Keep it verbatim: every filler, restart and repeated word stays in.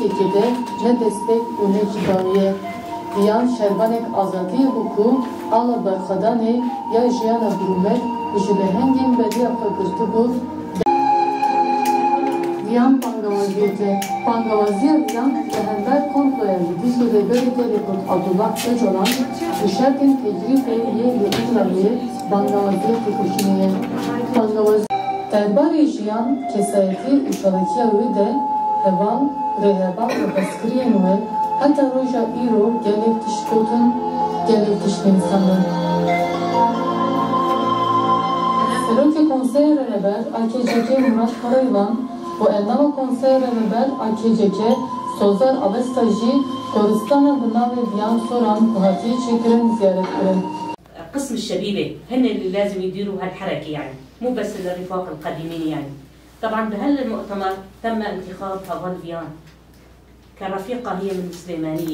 Tirkiyê de ne destek û ne jî dawî ye. Viyan şervanek azadiyê bû ku ala berxwedanê ya jiyana birûmet û ji lehengên beriya xwe girtibû. Viyan bangawaziyê tê. Bangawaziya Viyan li hember komploya li dijî rêberê gelê Kurd Abdullah Ocalan û şertên tecrîdê yê li Îsraîlê bangawaziyê têkoşînê ye. Bangawaz. Derbarê jiyan, kesayetî û çalakiya wê de heval, rêheval û hezkiriyên wê heta roja îro gelek tişt gotin, gelek tişt nivîsandin. Serokê Konseya Rêneber A K C K Murat Karayılan û endama Konseya Rêneber A K C K Sozar Avesta jî goristana bi navê Viyan Soran ku hatiye çêkirin ziyaret kirin. قسم الشبيبة هن اللي لازم يديروا هالحركة، يعني مو بس الرفاق القديمين. يعني طبعا بهالمؤتمر تم انتخاب هافال فيان كرفيقة، هي من سليمانية.